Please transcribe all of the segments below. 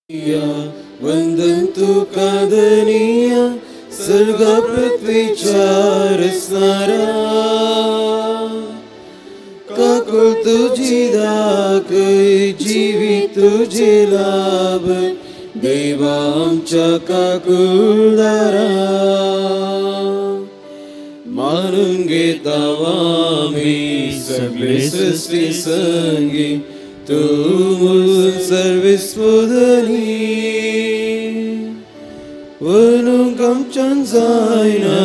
वंदन तुका धनिया सर्ग पृथ्वीच्या रचणारा काकूळ तुझी दाखय जिवीत तुझे लाभ देवा आमच्या काकुळदारा मानून घेता आमी सगळे सृष्टी संगी तूं सर्वेस्पोधनी वणूंक आमच्यान जायना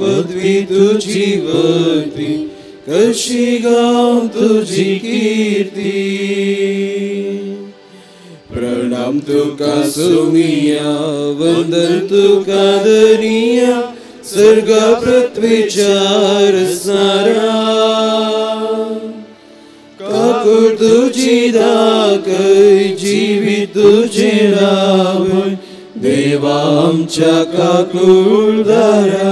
पदवी तुजी वरती कशी गावंक तुजी किर्ती प्रणाम तुका सुमिया वंदन तुका धनिया सर्ग पृथ्वीच्या रचणारा काकूळ तुझी दाखय जिवीत तुझे लाभ देवा आमच्या काकुळदारा.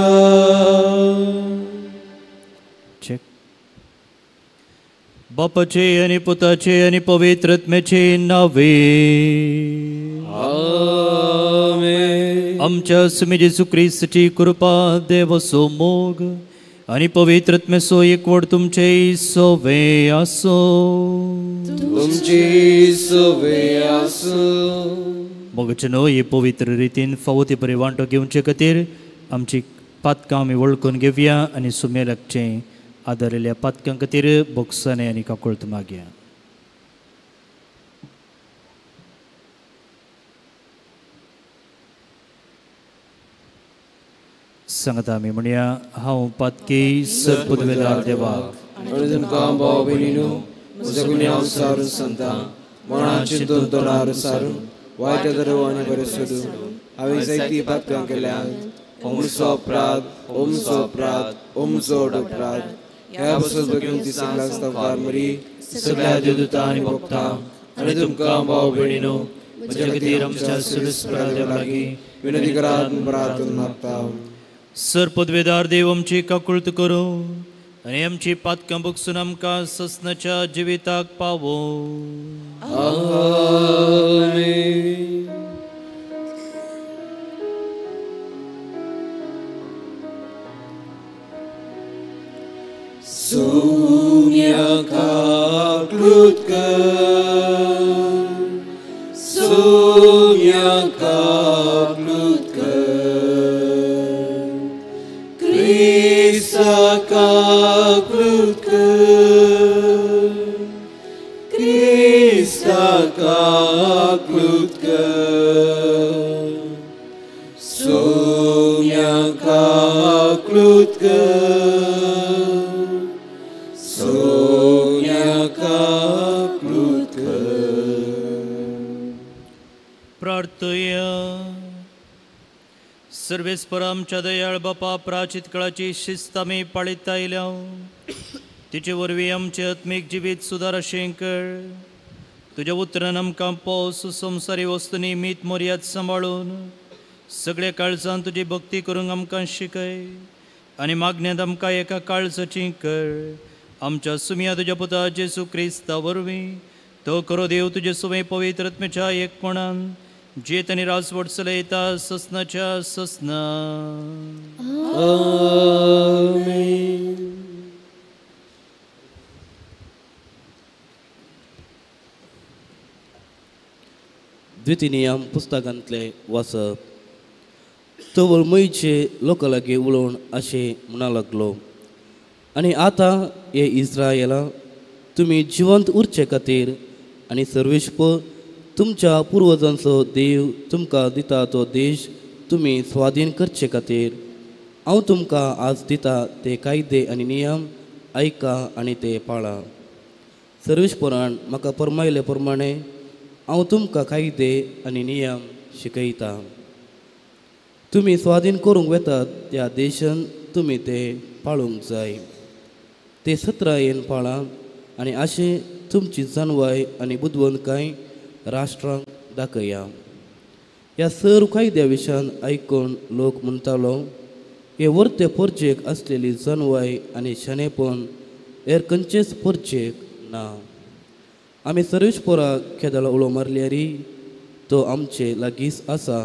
बापाचे आणि पुताचे आणि पवित्र आत्म्याचे नावे आमेन. आमच्या स्वामी जेजू क्रिस्ताची कृपा देवाचो मोग आणि पवित्र आत्म्याचो एकवट तुमचे सवे आसो. तुमची सवे आसो. मोगाचे हे पवित्र रितीन फावो ते बरे वांटो घेवचे खातीर आमची पातकां आमी वळखून घेवया आनी सुमे लागचें आदारिल्ल्या पातकां खातीर बोगसाने आनी काकुळट मागया. सांगता आमी म्हणया, हांव पातकी सर्पुदवेदार देवाक आनी तुमकां भाव भयणीनू म्हजो गुन्यांव सारून सांगता मना चिंतून तोंडार सारून वायट दरव आनी बरें सोदून हांवें जायतीं पातकां केल्यांत. ओमचो अपराध, ओमचो अपराध, ओमचो अपराध. ह्या पासून बघून ती सगळ्या स्तंभार मरी सगळ्या देवदूतां आनी भक्तां आनी तुमकां भाव भयणीनू म्हज्या खातीर आमच्या सर्वेस्परा देवा लागीं विनंती करात प्रार्थना मागता. सर पदवेदार देव आमची काकुळट करूं आनी आमची पातकां बगसून आमकां ससनाच्या जिविताक पावो. आमेन. सोम्या काकुळट कर, सोम्या काकुळट कर, क्रिस्ता काकुळट कर, क्रिस्ता काकुळट कर, सोम्या काकुळट कर, सोम्या काकुळट कर. प्रार्थया. सर्वेस्पर आमच्या दयाळ बापा, प्राचीत काळाची शिस्त आमी पाळीत आयल्या, तिचे वरवीं आमचें आत्मीक जिवीत सुदार अशें कर. तुज्या उतरान आमकां पोस संवसारी वस्तूंनी मीत मर्याद सांबाळून सगळ्या काळजान तुजी भक्ती करूंक आमकां शिकय आनी मागण्यांत आमकां एका काळजाची कर. आमच्या सुमया तुज्या पुता जेजू क्रिस्ता वरवीं तो खरो देव तुजे सुवे पवित्र आत्म्याच्या एकपणान जेत आनी राजवट चलयता ससनाच्या ससना. आमेन. द्वितीय पुस्तकांतले वाचप. तवळ मयचे लोकां लागीं उलोवन अशें म्हणा लागलो, आनी आतां हे इस्रायला तुमी जिवंत उरचे खातीर आनी सर्वेस्पर तुमच्या पुर्वजांचो देव तुमकां दिता तो देश तुमी स्वाधीन करचे खातीर हांव तुमकां आज दिता ते कायदे आनी नियम आयका आनी ते पाळा. सर्वेस्परान म्हाका फर्मायले प्रमाणे हांव तुमकां कायदे आनी नियम शिकयता. तुमी स्वाधीन करूंक वेतात त्या देशान तुमी ते पाळूंक जाय. ते सत्रायेन पाळा आनी अशें तुमची जाणवाय आनी बुदवंतकाय राष्ट्रांक दाखया. ह्या सर्व कायद्या विशयान आयकून लोक म्हणटालो, हे वर्ते परजेक आसलेली जाणवाय आनी शाणेपण हेर खंयचेच परजेक ना. आमी सर्वेस्पराक केदळा उलो मारल्यारी तो आमचे लागींच आसा.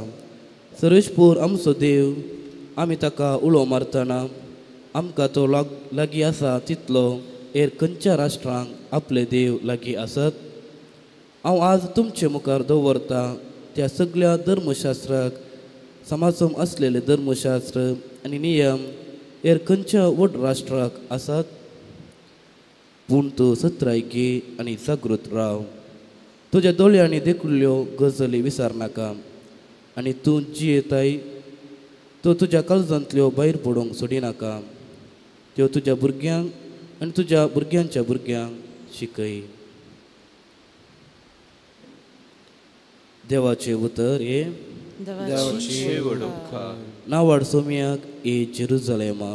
सर्वेस्पोर आमचो देव, आमी ताका उलो मारतना आमकां तो लागीं आसा तितलो हेर खंयच्या राष्ट्रांक आपले देव लागीं आसत. हांव आज तुमचे मुखार दवरता त्या सगळ्या धर्मशास्त्राक समाजम आसलेले धर्मशास्त्र आनी नियम हेर खंयच्या व्हड राष्ट्राक आसात. पूण तूं सत्राय घे आनी जागृत राव. तुज्या दोळ्यांनी देखिल्ल्यो गजाली विसरनाका आनी तूं जियेताय तो तुज्या काळजांतल्यो भायर पडूंक सोडिनाका. त्यो तुज्या भुरग्यांक आनी तुज्या भुरग्यांच्या भुरग्यांक शिकय. देवाचें उतर हे नावाड सोम्याक ए जेरुजलेमा,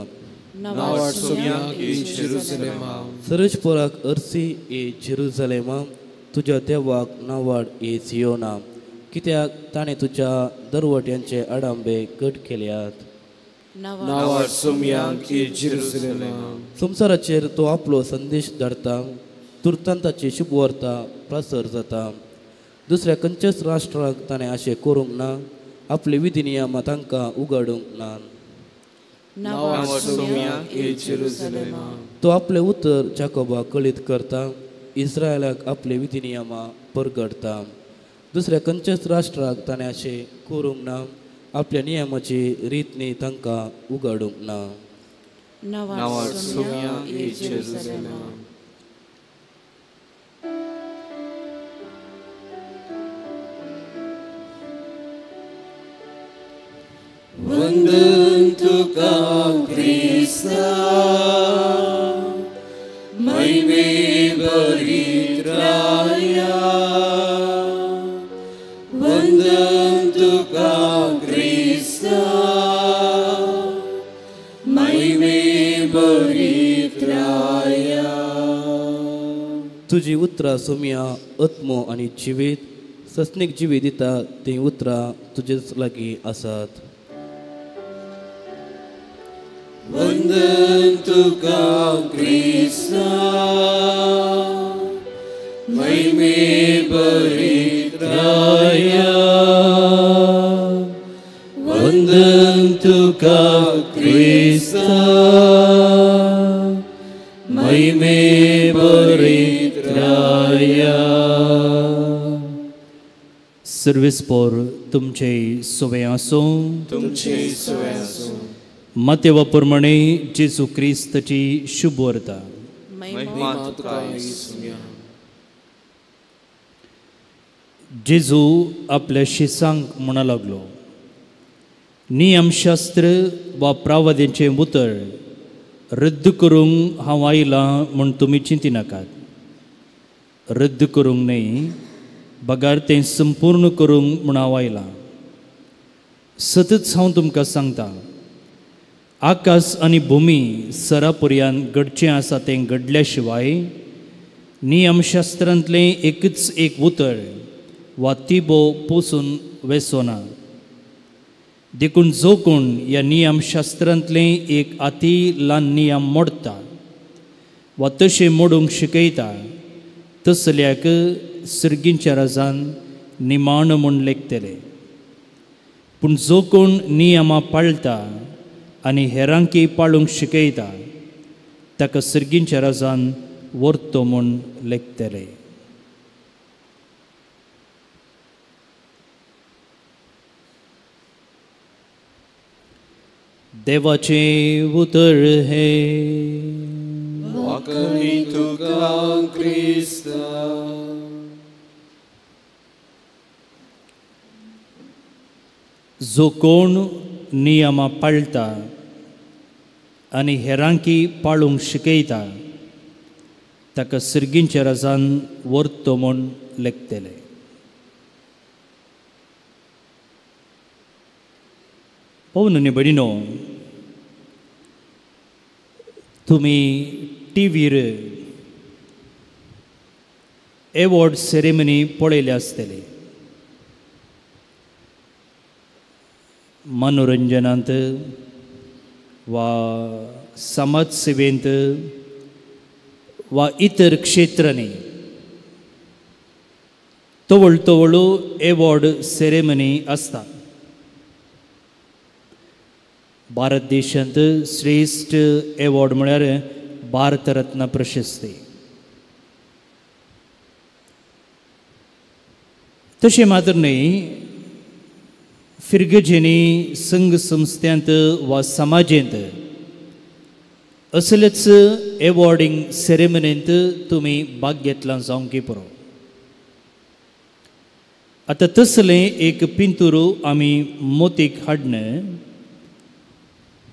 सरजपोराक अर्सी ए जेरुजलेमा, तुज्या देवाक नावाड ए सियोना, कित्याक ताणें तुज्या दरवट्यांचे आडांबे घट केल्यात. संवसाराचेर तो आपलो संदेश धाडता, तुर्तान ताची शुभवार्ता प्रसर जाता. दुसऱ्या खंयच्याच राष्ट्राक ताणें अशें करूंक ना, आपली विधी नियमां तांकां उगाडूंक ना. तो आपलें उतर जाकोबाक कळीत करता, इस्रायलाक आपले विधी नियमां परगडता. दुसऱ्या खंयच्याच राष्ट्राक ताणें अशें करूंक ना, आपल्या नियमाची रीत न्ही तांकां उगाडूंक ना. वंदन तुका क्रिस्ता, महिमे बरित्राया. वंदन तुका क्रिस्ता, महिमे बरित्राया. तुजी उतरां सोम्या आत्मो आनी जिवीत सस्नीक जिवीत दिता, तीं उतरां तुजेच लागीं आसात. वंदन तुका क्रिस्ता, महिमे बरित्राया. वंदन तुका क्रिस्ता, महिमे बरित्राया. सर्वेस्पोर तुमचे सोवे आसूं. तुमचे सोवे आसूं. मातेवा प्रमाणे जेजू क्रिस्ताची शुभवार्ता. जेजू आपल्या शिसांक म्हणा लागलो, नियमशास्त्र वा प्रावद्यांचें उतर रद्द करूंक हांव आयलां म्हूण तुमी चिंतिनाकात. रद्द करूंक न्हय, बगार तें संपूर्ण करूंक म्हूण हांव आयलां. सतच हांव तुमकां सांगता, आकाश आनी भुमी सरापर्यान घडचें आसा तें घडल्या शिवाय नियमशास्त्रांतलें एकच एक उतर वा तिबो पोसून वेसो ना. देखून जो कोण ह्या नियमशास्त्रांतलें एक अती ल्हान नियम मोडटा वा तशें मोडूंक शिकयता तसल्याक सर्गींच्या राजान निमाण म्हूण लेखतले. पूण जो कोण नियमां पाळटा आनी हेरांकी पाळूंक शिकयता ताका सर्गींच्या राजान व्हरतो म्हूण लेखतले. देवाचें उतर हें. वाकणी तुका क्रिस्ता. जो कोण नियमां पाळटा आनी हेरांकी पाळूंक शिकयता ताका सर्गींच्या राजान व्हरतो म्हूण लेखतले. पवन आनी भयणीनो, तुमी टिवीर एवॉर्ड सेरेमनी पळयल्या आसतली. मनोरंजनांत वा समाज सेवेंत वा इतर क्षेत्रांनी तवळ तवळ एवॉर्ड सेरेमनी आसता. भारत देशांत श्रेश्ठ एवॉर्ड म्हळ्यार भारतरत्न प्रशस्ती. तशें मात्र न्हय, फिर्गजेनी संघ संस्थ्यांत वा समाजेंत असलेच एवॉर्डींग सेरेमनींत तुमी भाग घेतला जावंक पुरो. आतां तसलें एक पिंतूर आमी मोतीक हाडन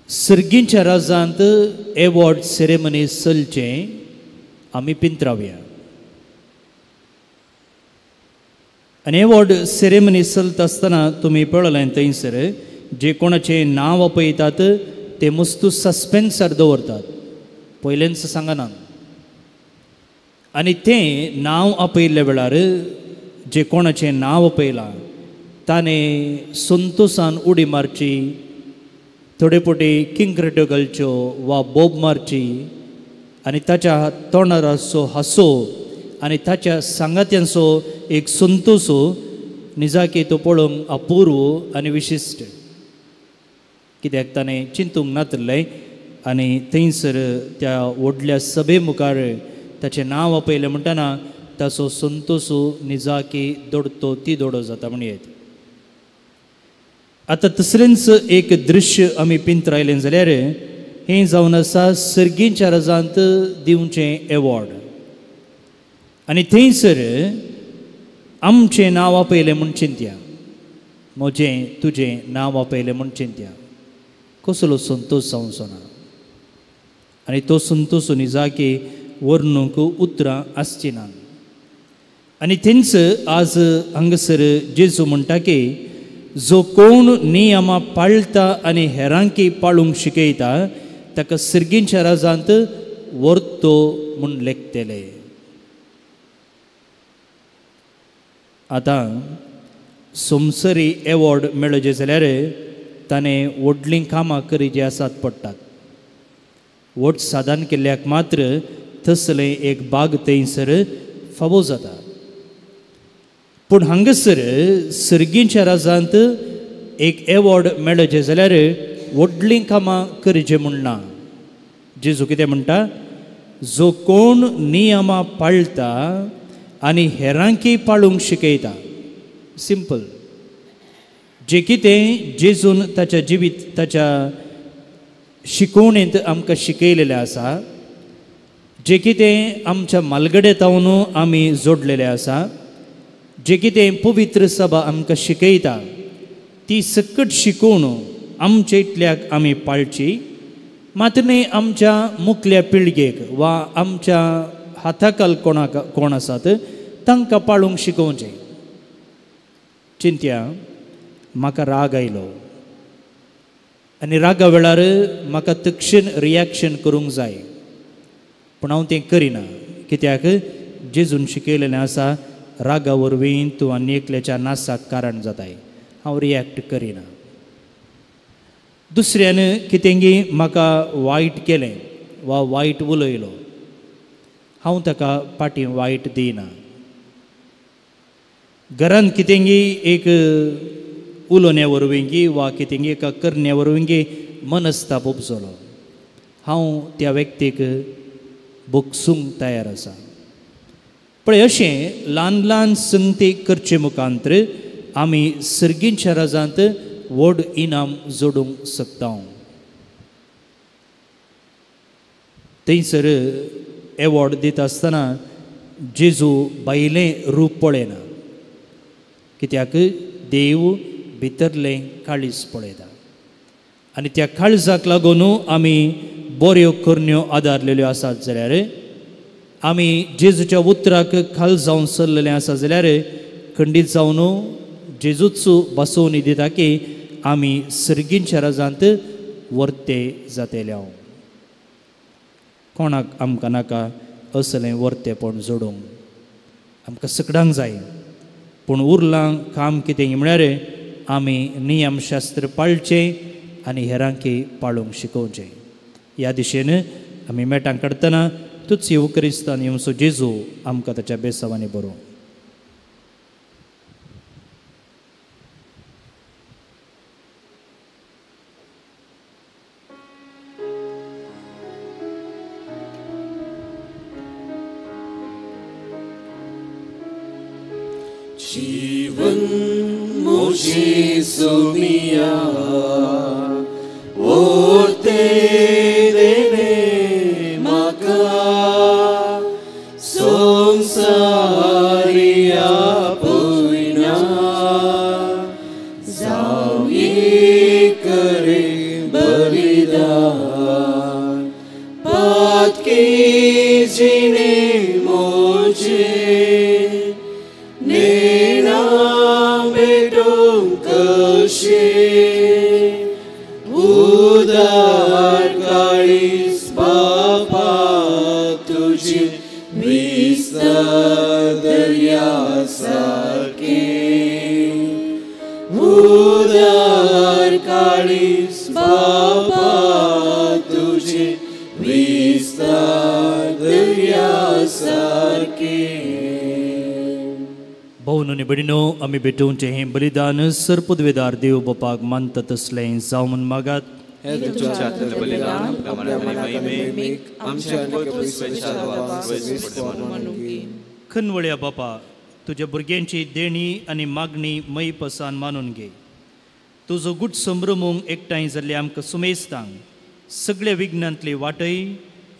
सर्गींच्या राजांत एवॉर्ड सेरेमनी चलचें आमी पिंतरावया. आनी एवॉर्ड सेरेमनी चलता आसतना तुमी पळयलें थंयसर जे कोणाचें नांव आपयतात ते मस्तू सस्पेन्सार दवरतात, पयलेंच सांगना. आनी तें नांव आपयल्ल्या वेळार जे कोणाचें नांव आपयलां ताणें संतोसान उडी मारची, थोडे पोटी किंक्रट्यो घालच्यो वा बोब मारची आनी ताच्या तोंडार आसचो हांसो आनी ताच्या सांगात्यांचो एक संतोस निजाकी तो पळोवंक अपूर्व आनी विशिश्ट. कित्याक ताणें चिंतूंक नातिल्लें आनी थंयसर त्या व्हडल्या सभे मुखार ताचें नांव आपयलें म्हणटना ताचो संतोस निजाकी दोडतो ती दोडो जाता म्हणयेत. आतां तसलेंच एक दृश्य आमी पिंतरायलें जाल्यार हें जावन आसा सर्गींच्या रजांत दिवचें एवॉर्ड. आनी थंयसर आमचें नांव आपयलें म्हूण चिंतया, म्हजें तुजें नांव आपयलें म्हूण चिंतया, कसलो संतोश जावचो ना. आनी तो संतोश निजाकी वर्णूंक उतरां आसचीं ना. आनी थंयच आज हांगासर जेजू म्हणटा की जो कोण नियमां पाळटा आनी हेरांकी पाळूंक शिकयता ताका सर्गींच्या राजांत व्हरतो म्हूण लेखतले. आतां संवसारी एवॉर्ड मेळचे जाल्यार ताणें व्हडलीं कामां करी जी आसात पडटात. व्हड साधन केल्ल्याक मात्र तसलें एक बाग थंयसर फावो जाता. पूण हांगासर सर्गींच्या राजांत एक एवॉर्ड मेळचे जाल्यार व्हडलीं कामां करचें म्हूण ना. जेजू कितें म्हणटा, जो कोण नियमां पाळटा आनी हेरांकी पाळूंक शिकयता. सिंपल. जें कितें जेजून ताच्या जिवीत ताच्या शिकवणेंत आमकां शिकयलेलें आसा, जें कितें आमच्या मालगडे तावन आमी जोडलेलें आसा, जें कितें पवित्र सभा आमकां शिकयता ती सकट शिकोवन आमच्या इतल्याक आमी पाळची, मात्र न्हय आमच्या मुखल्या पिळगेक वा आमच्या हाताकाल कोणाक कोण आसात तांकां पाळूंक शिकोवचें. चिंत्या, म्हाका राग आयलो आनी रागा वेळार म्हाका तक्षण रिएक्शन करूंक जाय, पूण हांव तें करिना. कित्याक जेजून शिकयलेलें आसा रागा वरवीं तूं आनी एकल्याच्या नासाक कारण जाताय. हांव रिएक्ट करिना. दुसऱ्यान कितेंगी म्हाका वायट केलें वा वायट उलयलो, हांव ताका फाटीं वायट दिना. घरांत कितेंगी एक उलोवण्या वरवीं वा कितेंगी एका करण्या वरवीं मनस्ताप उपजलो, हांव त्या व्यक्तीक बोगसूंक तयार आसा. पळय, अशें ल्हान ल्हान संगती करचे मुखांतर आमी सर्गींच्या राजांत व्हड इनाम जोडूंक शकता. थंयसर एवॉर्ड दिता आसतना जेजू भायलें रूप पळयना, कित्याक देव भितरलें काळीज पळयता. आनी त्या काळजाक लागून आमी बऱ्यो करण्यो आदारलेल्यो आसात जाल्यार, आमी जेजूच्या उतराक खाल जावन सरलेलें आसा जाल्यार खंडीत जावन जेजूच बसोवणी दिता की आमी सर्गींच्या राजांत वर्ते जातले. कोणाक आमकां नाका असलें वर्तेपण जोडूंक, आमकां सगळ्यांक जाय. पूण उरलां काम कितें म्हळ्यार आमी नियमशास्त्र पाळचें आनी हेरांकी पाळूंक शिकोवचें. ह्या दिशेन आमी मेटां काडटना तूच येवक्रिस्तान येवचो जेजू आमकां ताच्या बेसावांनी बरोवं. जीवन मोशी सुमिया ओते देणे म्हाका संसारी आपयना जावं एक रे बलिदान पातकी जिणे मोजे नेणा भेटूंक कशें उदार काळीज बापा तुजी विस्तार दर्या सारकें उदार काळीज बापा तुजी विस्तार दर्या सारकें. भोवनोनी भयणीनो आमी भेटोवचें हें बलिदान सर्पदवेदार देव बापाक मानता तसलें जावं म्हूण मागात. हे तुमच्या हातांतलें बलिदान आपल्या मनाक आनी महिमेक आमच्या आनी पवित्र. खनवळ्या बापा तुज्या भुरग्यांची देणी आनी मागणी मयपसान मानून घे. तुजो गुट संभ्रमूंक एकठांय जाल्ल्या आमकां सुमेस्तांक सगळ्या विघ्नांतली वाटय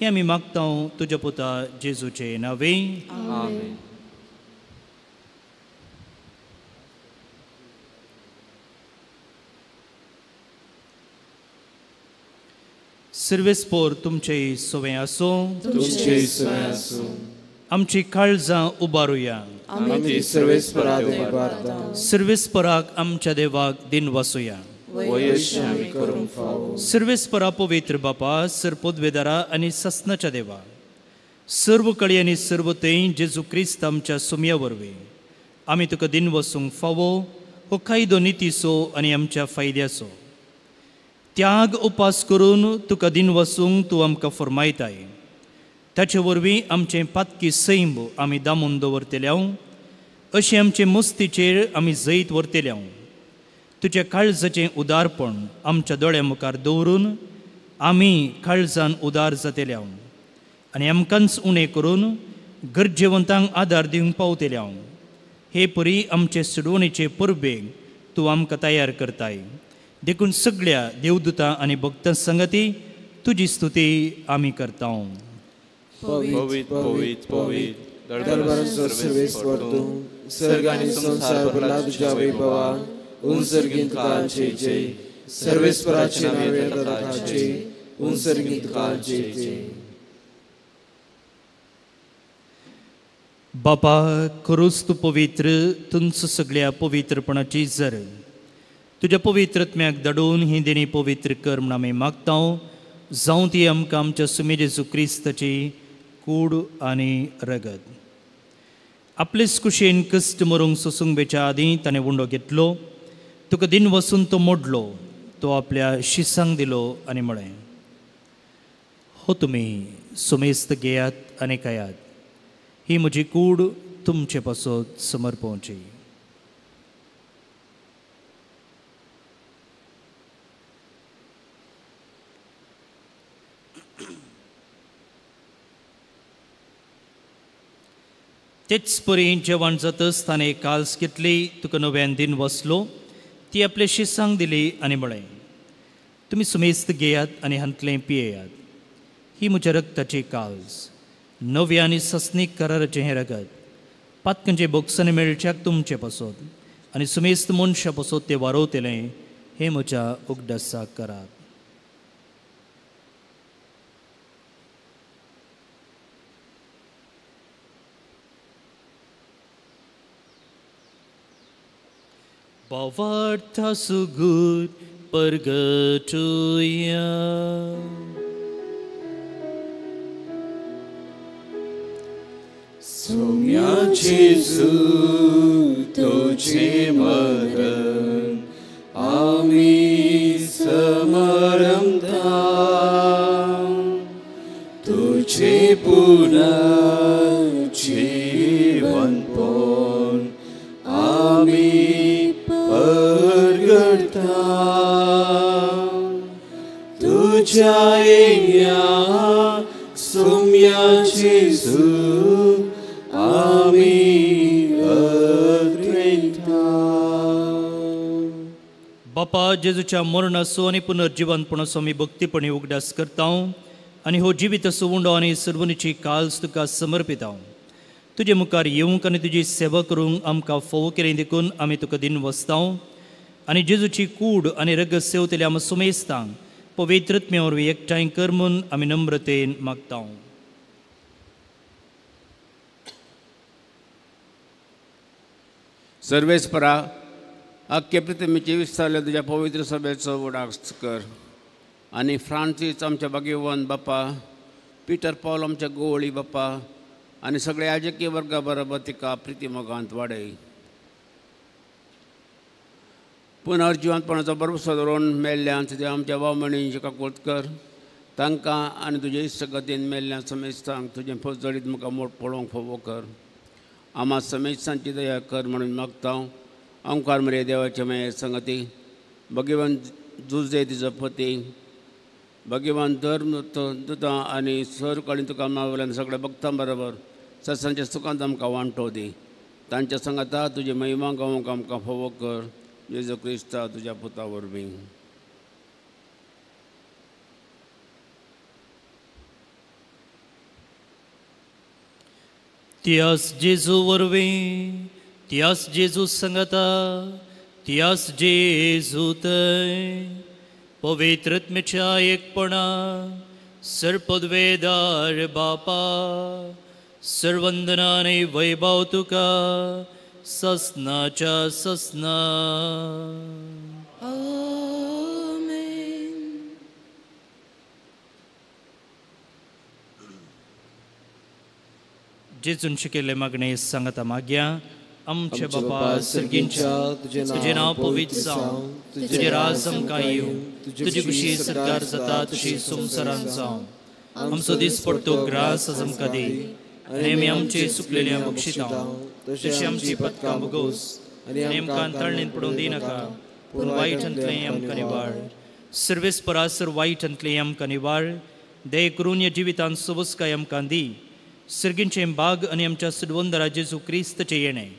हें आमी मागता तुज्या पुता जेजूचे नांवे. आमेन. सर्वेस्पोर तुमचे सवें आसूं. तुमचे सवें आसूं. आमची काळजां उबारुया. आमी सर्वेस्पराक उबारता. सर्वेस्पराक आमच्या देवाक दिन वासुया. सर्वेस्परा पवित्र बापा सर्पोद्वेदारा आनी ससनाच्या देवा सर्व कळी आनी सर्व थंय जेजू क्रिस्त आमच्या सुमया वरवीं आमी तुका दिन वसूंक फावो हो कायदो नितीचो आनी आमच्या फायद्याचो त्याग उपास करून तुका दिन वसूंक तूं आमकां फर्मायताय. ताचे वरवीं आमचें पातकी सैम आमी दामून दवरतल्या अशें आमचे मुस्तीचेर आमी जैत व्हरतल्या. तुज्या काळजाचें उदारपण आमच्या दोळ्या मुखार दवरून आमी काळजान उदार जातल्या आनी आमकांच उणें करून गरजेवंतांक आदार दिवंक पावतल्या. हे परी आमचे सुडवणेचे परबेक तूं आमकां तयार करताय. देखून सगळ्या देवदूतां आनी भक्तां संगती तुजी स्तुती आमी करता. पवित्र पवित्र पवित्र दरबाराचो सर्वेस्पर तूं सर्ग आनी संवसार भरला तुज्या वैभवान. उंसर्गीन तुका जय जय. सर्वेस्पराचे नांव येता तुका जय. उंसर्गीन तुका जय जय. बापा खरोच तूं पवित्र तुमचो सगळ्या पवित्रपणाची जर तुज्या पवित्रत्म्याक धाडून ही देणी पवित्र कर म्हूण आमी मागता. जावं ती आमकां आमच्या सुमी जेजू क्रिस्ताची कूड आनी रगत. आपलेच कुशेन कश्ट मरूंक सोसूंक बेच्या आदीं ताणें उंडो घेतलो. तुका दिन वसून तो मोडलो. तो आपल्या शिसांक दिलो आनी म्हळें, हो तुमी सुमेस्त घेयात आनी खायात. ही म्हजी कूड तुमचे पासत समर्पोवची. तेच परी जेवण जातच ताणें काल्स घेतली. तुका नव्यान दिन वसलो. ती आपले शिसांक दिली आनी म्हळें, तुमी सुमेस्त घेयात आनी हांतलें पियेयात. ही म्हज्या रक्ताची काल्स, नव्या आनी सस्नीक कराराचें हें रगत. पातकांचे बोगसांनी मेळच्याक तुमचे पासत आनी सुमेस्त मनशा पासत तें वारोवतलें. हें म्हज्या उगडासाक करात. भावार्था सुगूर परगटुया. सोम्या जेजू तुझे मरण आमी समरमता. तुझे पुनर्जीवनपण आमी परगटता. तुझ्या येण्या सोम्या जेजू आमी अद्रेता. बापा जेजूच्या मरणाचो आनी पुनर्जिवनपणाचो आमी भक्तीपणी उगडास करता आनी हो जिवीत सुवुंडो आनी सर्वनीची काल्स तुका समर्पिता. तुजे मुखार येवंक आनी तुजी सेवा करूंक आमकां फोव केली देखून आमी तुका दिन वसता आनी जेजूची कूड आनी रगत सेवतल्या आमकां सुमेस्तांक पवित्रत्म्या वरवीं एकठांय कर म्हूण आमी नम्रतेन मागता. सर्वेस्परा आख्खे पृथ्वीचे विस्तारले तुज्या पवित्र सभेचो उडास कर आनी फ्रांसीस आमच्या भाग्यवान बापा, पिटर पावल आमच्या गोवळी बापा आनी सगळे राजकीय वर्गा बरोबर तिका प्रिती मोगांत वाडय. पुनर्जिवंतपणाचो भरवंसो दवरून मेल्ल्यान तुज्या आमच्या भावमणींची काकूळत कर, तांकां आनी तुजे इश्टगतीन मेल्ल्या समेस्तांक तुजें फौजडीत मुखार मोड पळोवंक फावो कर. आमा समेस्तांची दया कर म्हणून मागता. ओंकार मरे देवाचे माये संगती, भगवान जुजे तिजो पती, भगवान धर्म दुतां आनी सरकाळी तुका मावल्यान सगळ्या भक्तां बरोबर सत्सांच्या सुखांत आमकां वांटो दी. तांच्या संगता तुजी महिमा गावंक आमकां फावो कर. जेजू क्रिस्ता तुज्या पुता वरवीं. त्यास जेजू वरवीं, त्यास जेजू संगता, त्यास जेजू थंय पवित्रत्मेच्या एकपणा सर्पद्वेदार बापा सर्वंदना आनी वैभव तुका ससनाच्या ससना. आमेन. जेजून शिकयल्ले मागणे सांगता मागया. आमचे बापा सर्गींच्या, तुजें नांव पवित्र जावं, तुजें राज आमकां येवं, तुजी खुशी सरकार जाता तशी संवसारांत जावं. आमचो दीस पडतो ग्रास आज आमकां दी आनी आमी आमचे चुकलेले बक्षिता तशी आमची पदकां भोगोस आनी आमकां ताळणेंत पडूंक दिनाका, पूण वायटांतलें आमकां निवाळ. सर्वेस्परा सर वायटांतलें आमकां निवाळ. दया करून ह्या जिवितांत सोबसकाय आमकां दी. सर्गींचें बाग आनी आमच्या सुडवंदरा जेजू क्रिस्तचें येणें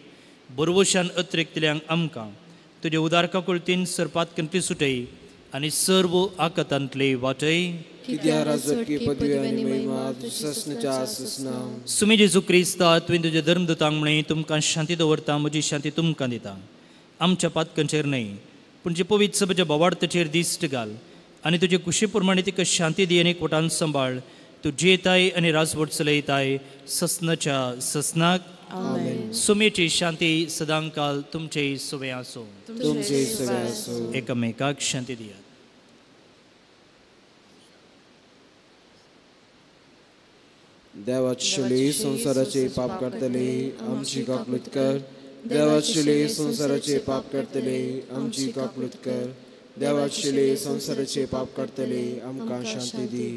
बरवशान अतिरिक्तल्यांक आमकां तुजे उदार काकुळतीन सरपातकंतली सुटय आनी सर्व आकतांतले वाटय. सुमी जेजू क्रिस्ता, तुवें तुज्या धर्मदूतांक म्हळें, तुमकां शांती दवरता, म्हजी शांती तुमकां दिता. आमच्या पातकांचेर न्हय पूण जे पवित्र सभेच्या बोवार्थाचेर दिश्ट घाल आनी तुजे कुशी प्रमाणे तिका शांती दी आनी कोटान सांबाळ. तूं जियेताय आनी राजवट चलयताय ससनाच्या ससनाक. सुमेची शांती सदांकाल तुमचे सुवे आसूं. एकामेकाक शांती दियात. देवाची संवसाराचे पाप करतले आमची काकलूत कर. देवाची संवसाराचे पाप करतले आमची काकलूत कर. देवाची संवसाराचे पाप करतले आमकां शांती दी.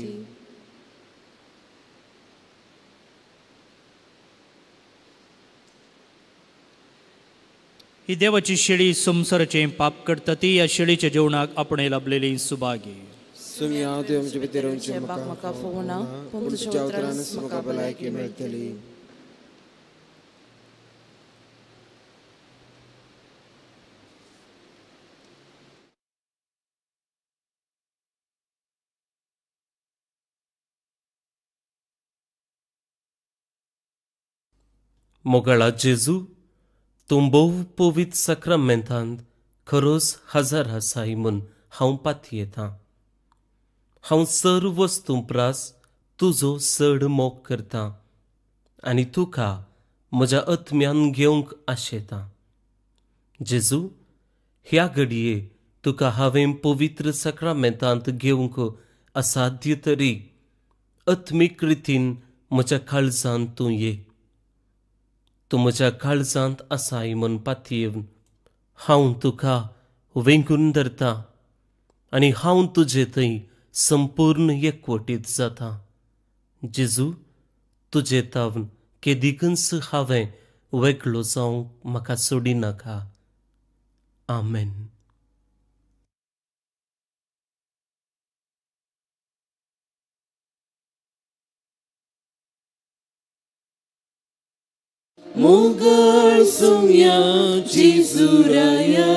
ही देवाची शेळी संवसाराचें पाप करता ती ह्या शेळीच्या जेवणाक आपणे लाभलेली सुभागी. सुमी हांव तुवें आमचे भितर येवचें म्हाका फावना, पूण तुज्या उतरानच म्हाका भलायकी मेळटली. मोगाळा जेजू, तूं भोव पवित्र साक्रामेंतांत खरोच हजार आसाय म्हूण हांव पातयेतां. हांव सर्व वस्तूं प्रास तुजो चड मोग करतां आनी तुका म्हज्या आत्म्यान घेवंक आशेतां. जेजू, ह्या घडये तुका हांवें पवित्र साक्रामेंतांत घेवंक असाध्य तरी आत्मीक रितीन म्हज्या काळजांत तूं ये. तूं म्हज्या काळजांत आसाय म्हूण पातयेवन हांव तुका वेंगून धरतां आनी हांव तुजे थंय संपूर्ण एकवटीत जाता. जेजू, तुजे तावन केदिकूच हांवें वेगळो जावंक म्हाका सोडिनाका. आमेन. मोगाळ सुम्या जेजुराया,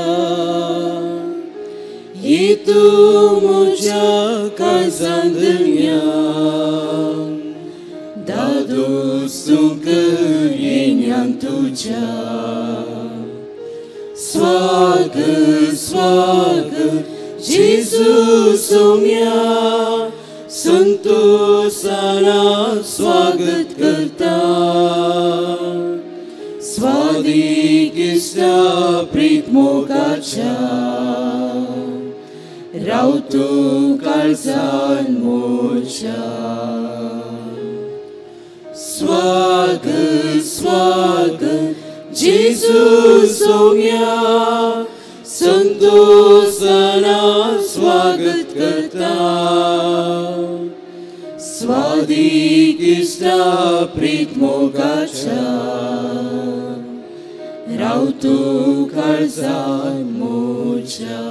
दी तूं म्हज्या काळजांत दादोस तुका येन्यान तुज्या स्वागत स्वागत जेजू सोम्या संतोषाना स्वागत करता स्वादीक इश्टा प्रीत मोगाच्या राव तूं काळजान म्हज्या स्वागत स्वागत जेजू सोम्या संतोषाना स्वागत करता स्वादीक इश्टा प्रीत मोगाच्या राव तूं काळजान म्हज्या.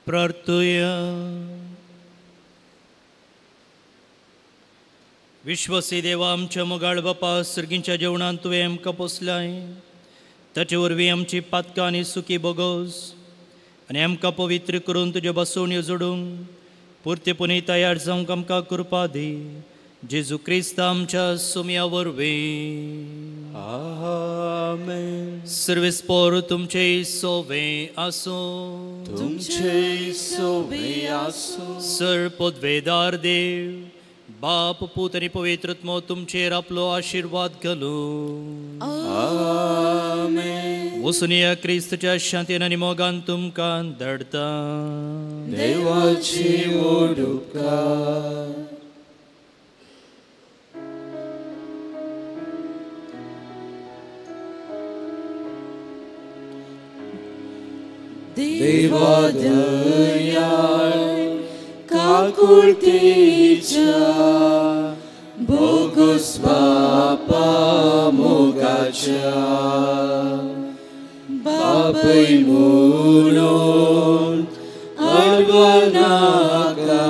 प्रार्थुया. विश्वसी देवा आमच्या मोगाळ बापा सर्गींच्या जेवणांत तुवें आमकां पोसलाय ताचे वरवीं आमची पातकां आनी सुकी बोगोस आनी आमकां पवित्र करून तुज्यो बसवण्यो जोडूंक पुरतेपणी तयार जावंक आमकां कृपा दी जेजू क्रिस्त आमच्या सोम्या वरवीं. आमेन. सर्वेस्पोर तुमचे सोवे आसूं. तुमचे सोवे आसूं. सर पदवेदार देव बाप पूत आनी पवित्र आत्मो तुमचेर आपलो आशिर्वाद घालूं. आमेन. वसुनिया क्रिस्तच्या शांतीन आनी मोगान तुमकां धाडटा. देवाची व्हड उपकार. देवा दयाळ काकुळतीच्या बोगस बापा मोगाच्या बापय म्हणून आडवनाका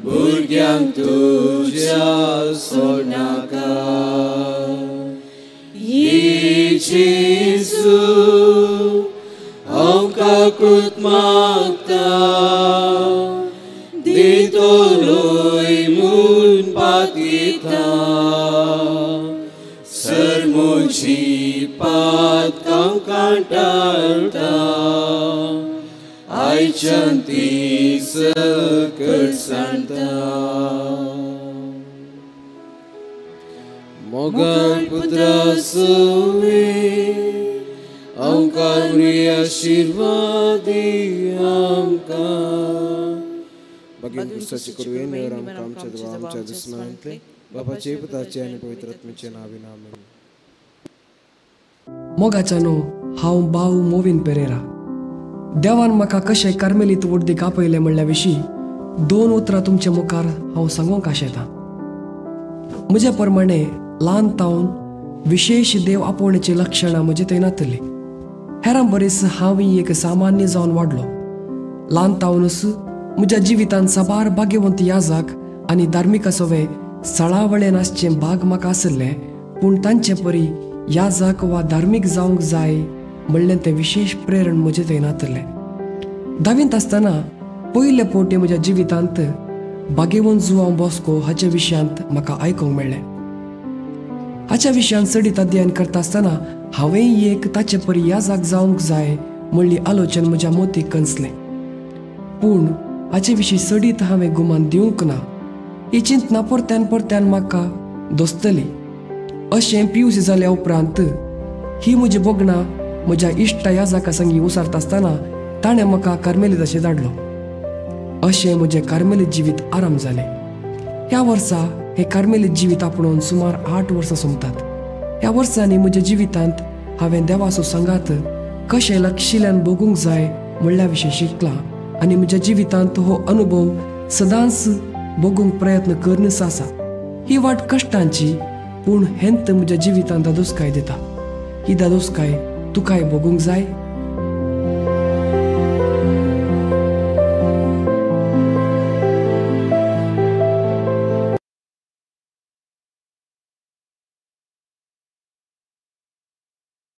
भुरग्यांक तुज्या सोडनाका ये जेजू हांव काकूत मागता दितलोय म्हूण पातयेता सर म्हजी पातकां कांटाळटा आयच्यान ती सकट सांडटा. मोगाळ पुत्रा सोवे आमकां आशिर्वादी आमकां. बाकी क्रिस्ताचे कुरवे नेवर आमकां आमच्या देवा आमच्या दुस्मनांतले बापाचे पुताचे आनी पवित्र आत्म्याचे नांवान आमेन. मोगाच्यानो हांव भाव मोविन पेरेरा. देवान म्हाका कशें कार्मेलीत वडदीक आपयलें म्हणल्या विशीं दोन उतरां तुमचे मुखार हांव सांगूंक आशेतां. म्हज्या प्रमाणे ल्हान तावन विशेश देव आपोवण्याची लक्षणां म्हजे थंय नातली. हेरां बरीच हांव एक सामान्य जावन वाडलो. ल्हान तावनूच म्हज्या जिवितांत साबार भाग्यवंत याजाक आनी धार्मिका सवे सळावळेन आसचें भाग म्हाका आशिल्लें पूण तांचे परी याजाक वा धार्मीक जावंक जाय म्हणलें तें विशेश प्रेरण म्हजें थंय नातलें. धावींत आसतना पयले फावटी म्हज्या जिवितांत भाग्यवंत जुआंव बॉस्को हाच्या विशयांत म्हाका आयकूंक मेळ्ळें. हाच्या विशयांत चडीत अध्ययन करता आसतना हांवेंय एक ताचे परी याजाक जावंक जाय म्हणली आलोचन म्हज्या मोतीक कंचलें. पूण हाचे विशीं चडीत हांवें गुमान दिवंक ना. ही चिंतना परत्यान परत्यान म्हाका दोसतली. अशें पियूसी जाल्या उपरांत ही म्हजी भोगणां म्हज्या इश्टा याजाका संगी उसारता आसतना ताणें म्हाका कार्मेलीत धाडलो. अशें म्हजें कार्मेलीत जिवीत आराम जालें. ह्या वर्सा हें कार्मेलीत जिवीत आपणोवन सुमार 8 वर्सां सोंपतात. ह्या वर्सांनी म्हज्या जिवितांत हांवें देवाचो सांगात कशें लक्षिल्यान भोगूंक जाय म्हणल्या विशीं शिकलां आनी म्हज्या जिवितांत हो अनुभव सदांच भोगूंक प्रयत्न करनच आसा. ही वाट कश्टांची पूण हेंत म्हज्या जिवितांत दादोसकाय दिता. ही दादोसकाय तुकाय भोगूंक जाय.